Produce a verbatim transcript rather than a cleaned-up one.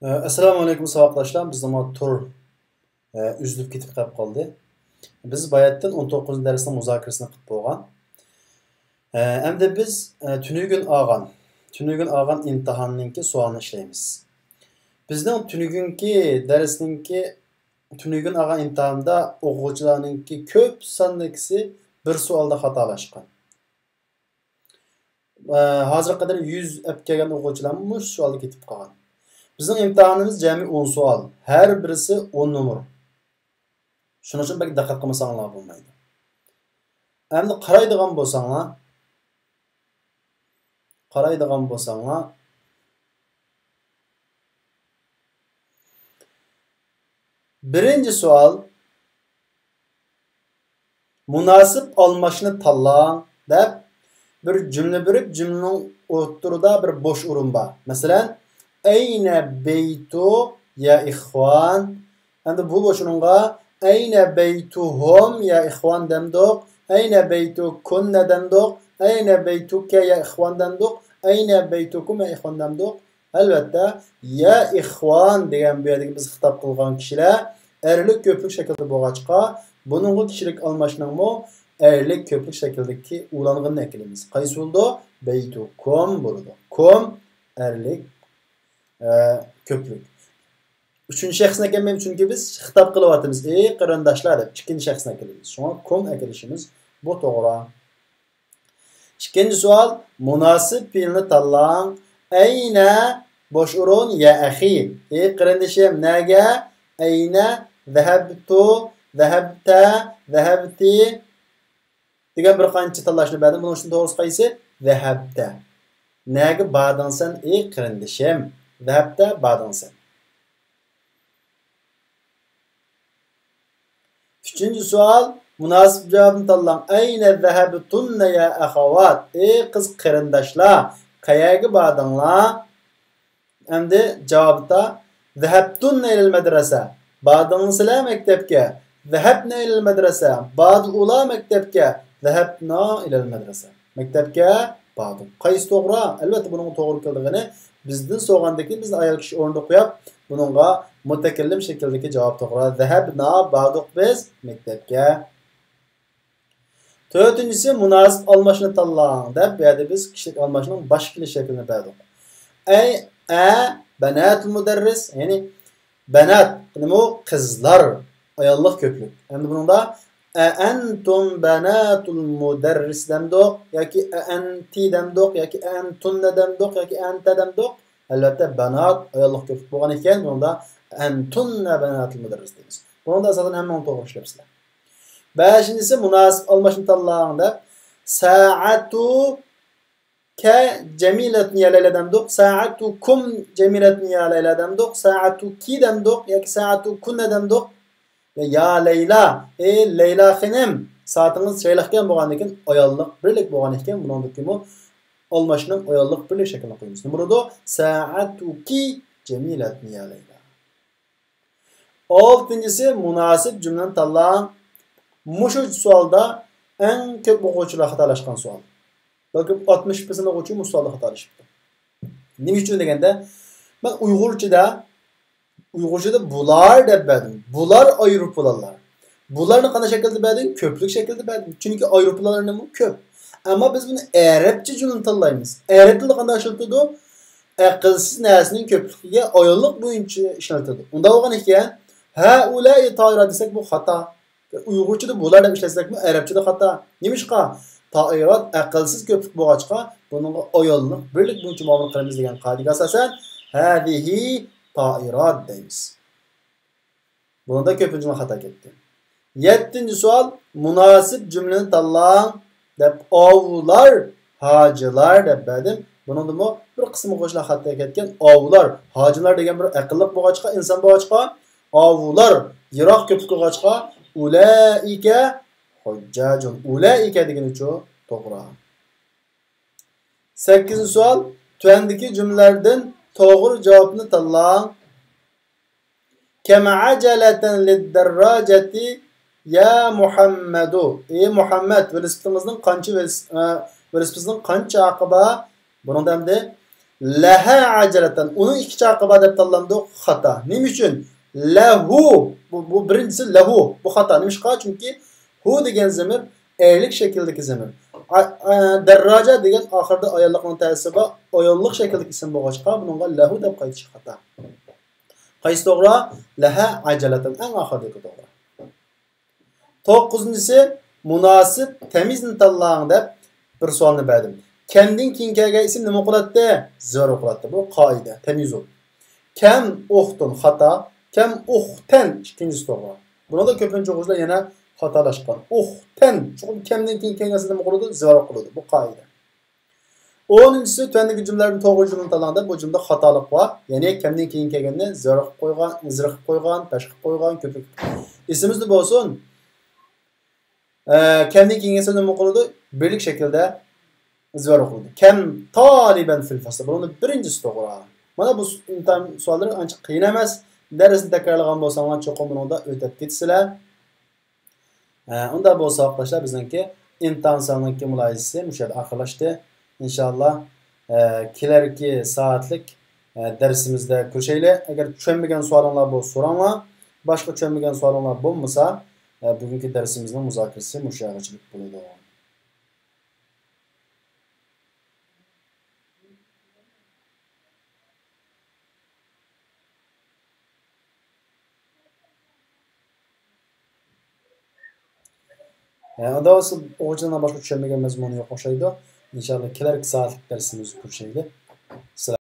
ئەسسالامۇ ئەلەيكۇم ساۋاقداشلار، بىزنىڭ تور ئۈزۈلۈپ كېتىپ قېلىپ قالدى. بىز باياتتىن ئون توققۇزىنچى دەرسنىڭ مۇزاكىرىسىنى قىلىپ بولغان. ئەمدى بىز تۈنۈگۈن ئالغان، تۈنۈگۈن ئالغان ئىمتىھاننىڭكى سوئالىنى ئىشلەيمىز. بىزنىڭ تۈنۈگۈنكى دەرسنىڭكى، تۈنۈگۈن ئالغان ئىمتىھاندا ئوقۇغۇچىلارنىڭكى كۆپ ساندىكىسى بىر سوئالدا خاتالاشقان. ھازىرغا قەدەر يۈز ئەپ كەلگەن ئوقۇغۇچىلارمۇ مۇشۇ سوئالدا كېتىپ قالغان. بىزنىڭ ئىمتىھانىمىز جەمئىي ئون سوئال، ھەر بىرسى ئون نومۇر. شۇنىڭ ئۈچۈن بەك دىققەت قىلمىساڭلار بولمايدۇ. ئەمدى قارايدىغان بولساڭلار، قارايدىغان بولساڭلار، بىرىنچى سوئال، مۇناسىپ ئالماشنى تاللاڭ دەپ بىر جۈملە بېرىپ، جۈملىنىڭ ئوتتۇرىدا بىر بوش ئورۇن بار. مەسىلەن، ئەينە بەيتۇ يا ئىخۋان. ئەمدى بۇ بوش ئورۇنغا ئەينە بەيتۇھۇم يا ئىخۋان دەمدۇق، ئەينە بەيتۇكۇننە دەمدۇق، ئەينە بەيتۇكە يا ئىخۋان دەمدۇق، ئەينە بەيتۇكۇم يا ئىخۋان دەمدۇق. ئەلۋەتتە، يا ئىخۋان دېگەن بۇ يەردىكى بىز خىتاب قىلغان كىشىلەر ئەرلىك كۆپلۈك شەكىلدە بولغاچقا، بۇنىڭغا كىشىلىك ئالماشنىڭمۇ ئەرلىك كۆپلۈك شەكلىدىكى ئۇلانغىنىنى ئەكېلىمىز. قايسى بولىدۇ؟ بەيتۇكۇم بولىدۇ. كۇم ئەرلىك، ئە، كۆپلۈك. ئۈچىنچى شەخسنى ئەكەلمەيمىز، چۈنكى بىز خىتاب قىلىۋاتىمىز. ئى قېرىنداشلار دەپ ئىككىنچى شەخسنى ئەكېلىمىز. شۇڭا كۇم ئەكېلىشىمىز بۇ توغرا. ئىككىنچى سوئال، مۇناسىپ پېئىلنى تاللاڭ. ئەينە، بوش ئورۇن، يا ئەخى. ئى قېرىندىشىم، نەگە؟ ئەينە، زەھەبتۇ، زەھەبتە، زەھەبتى دېگەن بىر قانچە تاللاشنى بەردىم. بۇنىڭ ئۈچۈن توغرىسى قايسى؟ زەھەبتە. نەگە باردىڭ سەن، ئى قېرىندىشىم؟ زەھەبتە، باردىڭ سەن. ئۈچىنچى سوئال، مۇناسىپ جاۋابنى تاللاڭ. ئەينە زەھەبتۇننە يا ئەخەۋات؟ ئى قىز قېرىنداشلار، قەيەرگە باردىڭلار؟ ئەمدى جاۋابتا، زەھەبتۇننە ئىلەل مەدرەسە. باردىڭلار سىلەر مەكتەپكە. زەھەبنە ئىلەل مەدرەسە. باردى ئۇلار مەكتەپكە. زەھەبنا ئىلەل مەدرەسە. مەكتەپكە باردۇق. قايسى توغرا؟ ئەلۋەتتە، بۇنىڭغا توغرا كېلىدىغىنى، بىزدىن سورىغاندىن كېيىن بىزنى ئايال كىشى ئورنىدا قويۇپ، بۇنىڭغا مۇتەكەللىم شەكلىدىكى جاۋاب توغرا. زەھەبنا، باردۇق بىز مەكتەپكە. تۆتىنچىسى، مۇناسىپ ئالماشنى تاللاڭ دەپ، بۇ يەردە بىز كىشىلىك ئالماشنىڭ باش كېلىش شەكلىنى بەردۇق. ئەي، ئە، بەناتۇل مۇدەررىس، يەنى بەنات، نېمە ئۇ؟ قىزلار، ئاياللىق كۆپلۈك. ئەمدى بۇنىڭدا ئەئەنتۇم بەناتۇل مۇدەررىس دەمدۇق، ياكى ئەئەنتى دەمدۇق، ياكى ئەئەنتۇننە دەمدۇق، ياكى ئەئەنتە دەمدۇق. ئەلۋەتتە، بەنات ئاياللىق كۆپلۈك بولغان ئىكەن، بۇنىڭدا ئەئەنتۇننە بەناتۇل مۇدەررىس دەيمىز. بۇنىڭدا ئاساسەن ھەممىڭلار توغرا ئىشلەپسىلەر. بەشىنچىسى، مۇناسىپ ئالماشنى تاللاڭ دەپ، سائەتۇ كە جەمىلەتۇن يا لەيلە دەمدۇق، سائەتۇكۇم جەمىلەتۇن يا لەيلە دەمدۇق، سائەتۇكى دەمدۇق ياكى سائەتۇكۇننە دەمدۇق. يا لەيلە، ئى لەيلا خېنىم، سائىتىڭىز چىرايلىقكەن بولغاندىكىن، ئاياللىق بىرلىك بولغان ئىكەن، بۇنىڭدىكىمۇ ئالماشنىڭ ئاياللىق بىرلىك شەكلىنى قويىمىز. نېمە بولىدۇ؟ سائەتۇكى جەمىلەتۇن يا لەيلا. ئالتىنچىسى، مۇناسىپ جۈملىنى تاللاڭ. مۇشۇ سوئالدا ئەڭ كۆپ ئوقۇغۇچىلار خاتالاشقان سوئال. بەلكىم ئاتمىش پىرسەنت ئوقۇغۇچى مۇشۇ سوئالدا خاتالىشىپتۇ. نېمە ئۈچۈن دېگەندە، مەن ئۇيغۇرچىدا، ئۇيغۇرچىدا بۇلار دەپ بەردىم. بۇلار ئايروپىلانلار. بۇلارنى قانداق شەكىلدە بەردىم؟ كۆپلۈك شەكلىدە بەردىم. چۈنكى ئايروپىلانلار نېمە؟ كۆپ. ئەمما بىز بۇنى ئەرەبچە جۈملىنى تاللايمىز. ئەرەب تىلىدا قانداق ئىشلىتىدۇ؟ ئەقىلسىز نەرسىنىڭ كۆپلۈكىگە ئاياللىق بويىچە ئىشلىتىدۇ. ئۇنداق بولغان ئىكەن، ھەئۇلائى تائىرات دېسەك، بۇ خاتا. ئۇيغۇرچىدا بۇلار دەپ ئىشلەتسەكمۇ، ئەرەبچىدە خاتا. نېمىشقا؟ تائىرات ئەقىلسىز كۆپلۈك بولغاچقا، بۇنىڭغا ئاياللىق بىرلىك بويىچە مۇئامىلە قىلىمىز دېگەن قائىدىگە ئاساسەن، ھەزىھى تائىرات دەيمىز. بۇنىڭدا كۆپىنچىنىڭ خاتا كەتتى. يەتتىنچى سوئال، مۇناسىپ جۈملىنى تاللاڭ دەپ، ئاۋۇلار، ھاجىلار دەپ بەردىم. بۇنىڭدىمۇ بىر قىسىم ئوقۇغۇچىلار خاتا كەتكەن. ئاۋۇلار، ھاجىلار دېگەن بىر ئەقىللىق بولغاچقا، ئىنسان بولغاچقا، ئاۋۇلار يىراق كۆپلۈك بولغاچقا، ئۇلائىكە ھۇججاجۇن. ئۇلائىكە دېگىنىچۇ؟ توغرا. سەككىزىنچى سوئال، تۆۋەندىكى جۈملىلەردىن توغرا جاۋابنى تاللاڭ. كەم ئەجەلەتەن لىددەرراجەتى يا مۇھەممەدۇ. ئى مۇھەممەد، ۋېلىسىپىتىڭىزنىڭ قانچە ۋېلىس-، ئە، ۋېلىسىپىتىڭىزنىڭ قانچە چاقى بار؟ بۇنىڭدا ئەمدى لەھە ئەجەلەتەن. ئۇنىڭ ئىككى چاقى بار دەپ تاللاندۇق. خاتا. نېمە ئۈچۈن؟ لەھۇ. بۇ، بۇ بىرىنچىسى لەھۇ. بۇ خاتا. نېمىشقا؟ چۈنكى ھۇ دېگەن زېمىر ئەرلىك شەكىلدىكى زېمىر. ئا-، ئا-، دەرراجە دېگەن ئاخىرىدا ئاياللىقنىڭ تەسى بار. ئاياللىق شەكىلدىكى ئىسىم بولغاچقا، بۇنىڭغا لەھۇ دەپ قايتىشى خاتا. قايسى توغرا؟ لەھە ئەجەلەتەن. ئەڭ ئاخىرىدىكى توغرا. توققۇزىنچىسى، مۇناسىپ تەميىزنى تاللاڭ دەپ بىر سوئالنى بەردىم. كەمدىن كېيىن كەلگەن ئىسىم نېمە قىلاتتى؟ زىۋەر ئوقۇلاتتى. بۇ قائىدە، تەميىزۇ. كەم ئۇختۇن خاتا، كەم ئۇختەن ئىككىنچىسى توغرا. بۇنىڭدا كۆپىنچە ئوقۇغۇچىلار يەنە خاتالاشقان. ئۇختەن، چوقۇم كەمدىن كېيىن كەلگەن ئىسىم نېمە قىلىدۇ؟ زىۋەر ئوقۇلىدۇ. بۇ قائىدە. ئونىنچىسى، تۆۋەندىكى جۈملىلەردىن توغرا جۈملىنى تاللاڭ دەپ، بۇ جۈملىدە خاتالىق بار. يەنى كەمدىن كېيىن كەلگەننى زىر قىلىپ قويغان، زىر قىلىپ قويغان، پەش قىلىپ قويغان، كۆپلۈك. ئېسىمىزدە بولسۇن. ئە، كەمدىن كېيىن كەلگەن سۆز نېمە قىلىدۇ؟ بىرلىك شەكىلدە زىر قىلىدۇ. كەم تالىبەن فىل فەسلى. بۇنىڭدا بىرىنچىسى توغرا. مانا بۇ ئىمتىھان سوئاللىرى ئانچە قىيىن ئەمەس. دەرسنى تەكرارلىغان بولساڭلار چوقۇم بۇنىڭدا ئۆتۈپ كېتىسىلەر. ئە، ئۇنداق بولسا، ئاقلاشلار، بىزنىڭكى ئىمتىھان سانىنىڭكى مۇلاھىزىسى مۇشۇ يەردە ئاخىرلاشتى. ئىنشاللا، ئە، كېلەركى سائەتلىك، ئە، دەرسىمىزدە كۆرۈشەيلى. ئەگەر چۈشەنمىگەن سوئالىڭلار بولسا سوراڭلار. باشقا چۈشەنمىگەن سوئالىڭلار بولمىسا، ئە، بۈگۈنكى دەرسىمىزنىڭ مۇزاكىرىسى مۇشۇ يەرگىچىلىك بولىدۇ. ھە، ئۇنداق بولسا ئوقۇغۇچىلارنىڭ باشقا چۈشەنمىگەن مەزمۇنى يوق ئوخشايدۇ. ئىنشاللا كېلەركى سائەتلىك دەرسىمىزدە كۆرۈشەيلى.